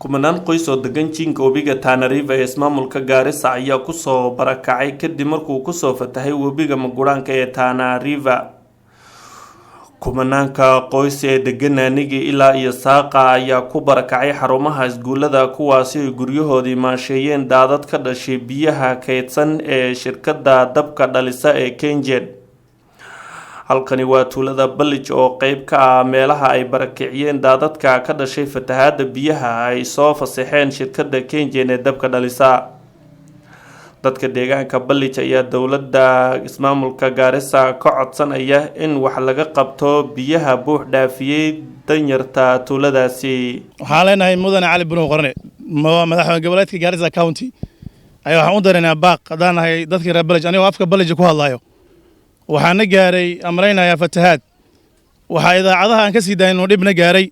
Kumanaan qoys oo degan jiinka webiga Tana River ee ismaamulka Gaarisa ayaa kusoo barakacay kadib markuu kusoo fatahay webiga maguraanka ee Tana River. Kumanaanka qoys ee degan Anigi ilaa iyo Saaqa ayaa ku barakacay xarumaha iskuulada, kuwaasi ay guryahoodii maasheeyeen daadad ka dhashay biyaha kaydsan ee shirkadda dabka dhalisa ee KenGen. Halkani waa tuulada Balij oo qeyb ka ah meelaha ay barakiciyeen daadadka ka dhashay fatahaada biyaha ay soo fasaxeen shirkadda KenGen ee dabka dhalisa. Dadka deegaanka Balij ayaa dowladda ismaamulka Gaarisa ka codsanaya in wax laga qabto biyaha buux dhaafiyey danyarta tuuladaasi. Waxaan leenahay Mudane Cali Bunow Qorane, madaxweyne goboleedka Gaarisa County ayaa waxaan u daraynaa baaq. Haddaan nahay dadkii reer Balij, anigoo afka Balija ku hadlayo, waxaana gaaray amraynayaa fatahaad. Waxaa idaacadaha aan ka sii dayn inuu dhibna gaaray,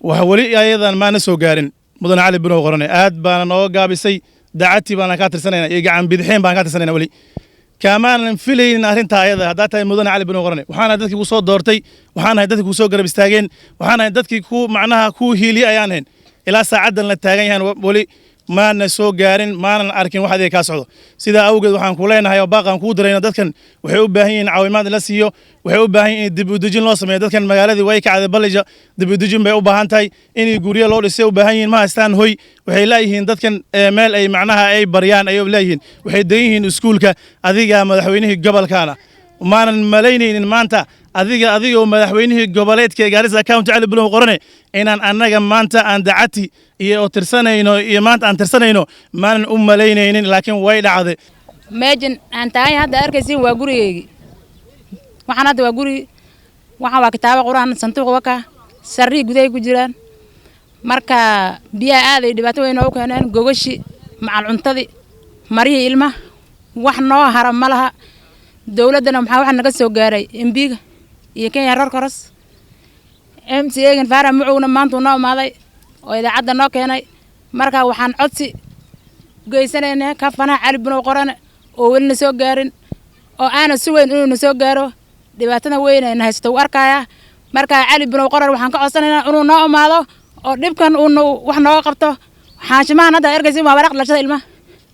wax weli ayadan maana soo gaarin. Mudane Cali Bunow Qorane, aad baana nooga gaabisay. Dacatii baana kaa tirsanayna iyo gacan bidixeen baan kaa tirsanayna. Weli kaamaanan filaynin arrintaa ayada. Haddaa tahay Mudane Cali Bunow Qorane, waxaana dadkii ku soo doortay, waxaan ahay dadkii ku soo garab istaageen, waxaan ahay dadkii ku macnaha ku hiiliyey ayaan ahayn. Ilaa saacaddan la taagan yahan weli maana soo gaarin, maanan arkin wax adiga kaa socdo. Sidaa awgeed waxaan ku leenahay oo baaqaan kuu dirayna, dadkan waxay u baahan yihiin caawimaad in la siiyo. Waxay u baahan yihiin in dib u dejin loo sameeyo dadkan. Magaaladii way kacday Balija, dib u dejin bay u baahan tahay. Inay guryo loo dhisay u baahan yihiin. Ma haystaan hoy. Waxay leeyihiin dadkan meel ay macnaha ay baryaan ayay leeyihiin. Waxay degan yihiin iskuulka. Adiga madaxweynihii gobolkaana, maanan malaynaynin maanta adiga oo madaxweynihii goboleedka ee Gaarisa County Cali Bulow Qorane inaan annaga maanta aan dacati iyo oo tirsanayno iyo maanta aan tirsanayno maanan u malaynaynin, laakiin way dhacday. Meejan aan taagan hadda arkaysiin waa gurigeygii. Waxaan hadda waa guri, waxaan waa kitaabo Qur-aan, sanduuq waka sarrii gudahay ku jiraan. Marka biyaha aad ay dhibaato weyn noogu keeneen. Gogashi macal cuntadii, maryihii ilmaha, wax noo hara ma laha. Dowladdana maxaa waxa naga soo gaaray MP-ga iyo Kenya Red Cross. MCA-gan Faarax Mucowna maanta uu noo imaaday oo idaacadda noo keenay. Marka waxaan codsi geysanaynaa kafanaha Cali Bunow Qorane oo welina soo gaarin oo aana sugayn inuu na soo gaaro. Dhibaatada weyn ayna haysato u arkayaa. Marka Cali Bunow Qoran waxaan ka codsanaynaa inuu noo imaado oo dhibkan uu wax nooga qabto. Xaashimahan hadda arkaysin waa waraaq dhalashada ilmaha,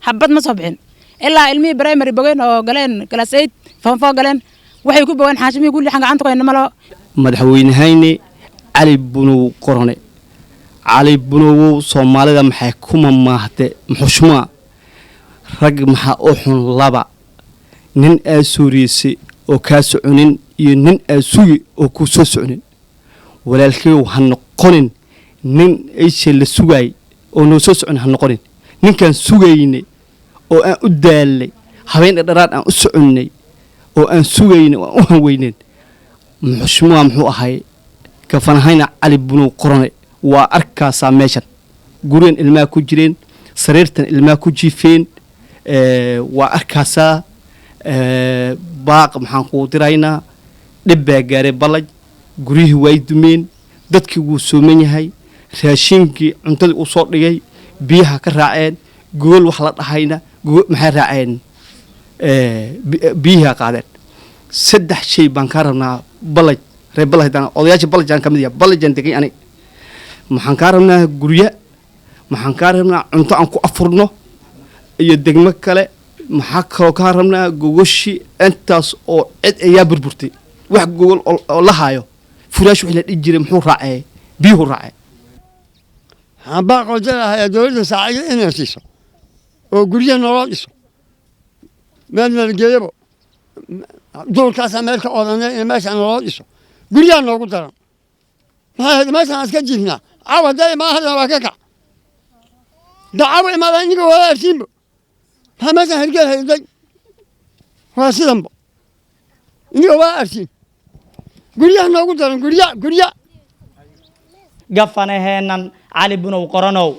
habad ma soo bixin. Ilaa ilmihii primary bogeen oo galeen class 8, form 4 galeen, waxay ku bogeen xaashimihii kulli xan gacanta ku hayna ma laho. Madaxweynehayne Cali Bunow Qorone, Cali Bunowow, Soomaalida maxay ku mamaahde? Muxushmaa rag maxaa u xun laba nin aa suuriyeysa oo kaa soconin iyo nin aa sugi oo kuu soo soconin. Walaalkeyow, ha noqonin nin ayshe la sugaay oo noo soo soconin. Ha noqonin ninkaan sugaynay oo aan u daalnay, habeen dhadharaad aan u soconnay oo aan sugaynay oo aan u hanweyneyn. Muxushmaa muxuu ahay kafanahayna Cali Bunow Qorone. Waa arkaasaa meeshan gurigan ilmaha ku jireen, sariirtan ilmaha ku jiifeen, waa arkaasaa. Baaq maxaan kuu diraynaa? Dhib baa gaaray Balaj, guryihii way dumeen, dadkii wuu sooman yahay, raashinkii cuntadii uu soo dhigay biyaha ka raaceen, gogol wax la dhahayna maxay raaceen, biyihi qaadeen. Saddex shay baan kaa rabnaa Balaj, reer Balaj, odayaasha Balajaan ka mid yahay, Balajaan degay anig. Maxaan kaa rabnaa? Gurya. Maxaan kaa rabnaa? Cunto aan ku afurno iyo degmo kale. Maxaa kaloo kaa rabnaa? Gogoshi. Intaas oo cid ayaa burburtay, wax gogol oo la haayo, furaash wixii la dhihi jiray muxuu raacee? Biyuhu raacee. Waxaan baaqooda lahayaa dowladda saacido inay siiso oo guryo naloo dhiso, meel nalageeyabo. Duurkaasaa meel ka odanay in meesha naloo dhiso, guryaha noogu daran. Maxay ahayd meeshaan iska jiifnaa? Caawa hadday imaan waa ka kac da caawa imaada iniga waa arsiinbo. Maxaa meeshaan hergeel hayday? Waa sidanbo, iniga waa arsiin. Guryaha noogu daran, gurya, gurya. Gafanaheennan Cali Bunow Qoranow,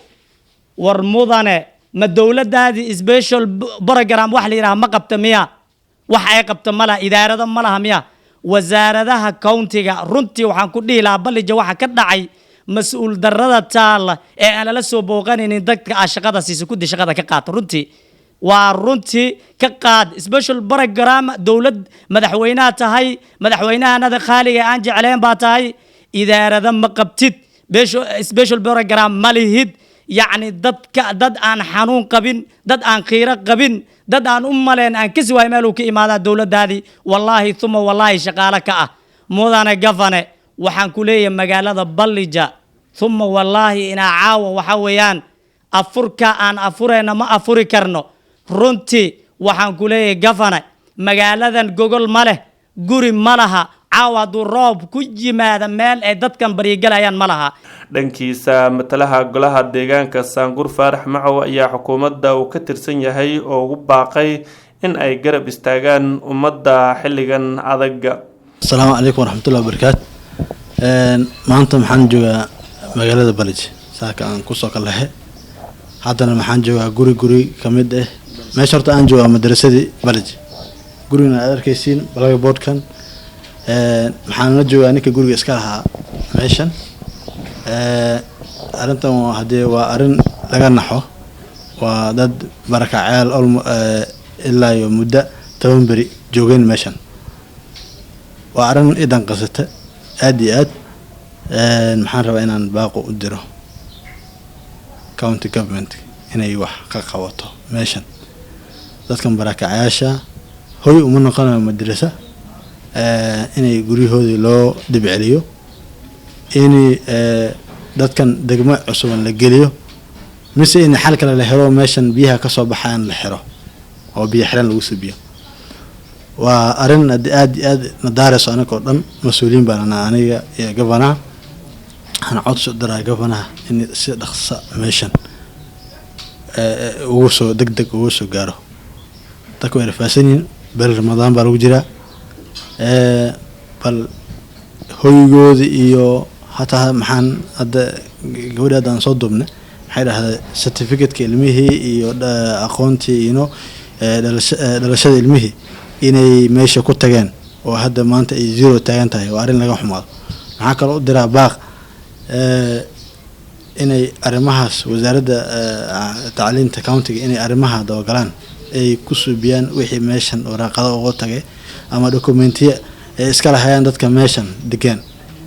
war mudane, ma dowladdaadii special program wax la yidhaha ma qabta miya? Wax ay qabta ma laha, idaarado ma laha miya wasaaradaha countiga? Runtii waxaan ku dhihi lahaa, Balija waxa ka dhacay, mas-uul darrada taalla ee aan lala soo booqanaynin dadka aa shaqada siisa kuddi shaqada ka qaata. Runtii waa runtii ka qaad special program. Dowlad madaxweynaha tahay, madaxweynahanada khaaliga aan jecleen baa tahay. Idaarada ma qabtid, special program ma lihid. Yacni dadka, dad aan xanuun qabin, dad aan khiiro qabin, dad aan u maleen aan kasi waay meel uu ka imaadaa dowladdaadii, wallaahi uma wallaahi, shaqaale ka ah. Mudane governor, waxaan ku leeyahay magaalada Ballija, uma wallaahi, inaa caawa waxa weeyaan afurka aan afureyna ma afuri karno. Runtii waxaan ku leeyahay, governor, magaaladan gogol ma leh, guri ma laha. Caawa hadduu roob ku yimaada, meel ay dadkan baryigalayaan ma laha. Dhankiisa, matalaha golaha deegaanka Saangur, Faarax Macow, ayaa xukuumadda uu ka tirsan yahay oo ugu baaqay in ay garab istaagaan ummadda xilligan adag. Asalaamu calaykum waraxmatullahi wabarakaatu. Maanta maxaan joogaa magaalada Balij, saaka aan kusoo kalahe. Haddana maxaan joogaa guri ka mid ah meesha. Horta aan joogaa madrasadii Balij, gurigana aad arkaysiin blackboardkan. Maxaan la joogaa ninka guriga iska lahaa meeshan. Arrintan haddee waa arrin laga naxo. Waa dad barakacyaal ilaa iyo muddo 10 beri joogeen meeshan. Waa arrin i danqasata aada iyo aad. Maxaan rabaa inaan baaqo u diro county government inay wax ka qabato meeshan. Dadkan barakacayaasha hoy uma noqonayo madrasa, inay guryahoodii loo dibceliyo, in dadkan degmo cusuban la geliyo, mise in xal kale la helo, meeshan biyaha kasoo baxayan la xiro oo biyo xiran lagu subiyo. Waa arrin aad aad iyo aad nadaareyso anaga oo dhan. Mas-uuliyiin baan anaa, aniga iyo governorha. Waxaan codsi u diraa governorha in si dhaqsa meeshan ugu soo deg deg ugu soo gaaro. Dadka way rafaasan yihiin, beri Ramadaan baa lagu jiraa. Bal hoygooda iyo hataa maxaan hadda gabadhi hadda aan soo duubnay maxay dhahday, certificateka ilmihii iyo aqoontii ino dhalashada ilmihii inay meesha ku tageen oo hadda maanta ay zero taagan tahay. Waa arrin laga xumaado. Maxaa kaloo u diraa baaq inay arrimahaas wasaaradda tacliinta countyga inay arrimaha dabagalaan, ay ku suubiyaan wixii meeshan waraaqada uga tagay ama documentiya ay iska lahayaan dadka meeshan degaan,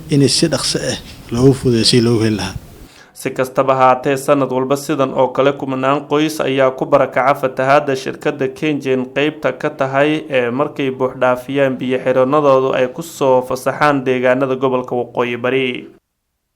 inay si dhaqso ah loogu fududeyo si loogu heli lahaa. Si kastaba haatee, sanad walba sidan oo kale kumanaan qoys ayaa ku barakaca fatahaada shirkadda Kengen qeybta ka tahay ee markay buuxdhaafiyaan biyo xiroonadoodu ay kusoo fasaxaan deegaanada gobolka Waqooyi Bari.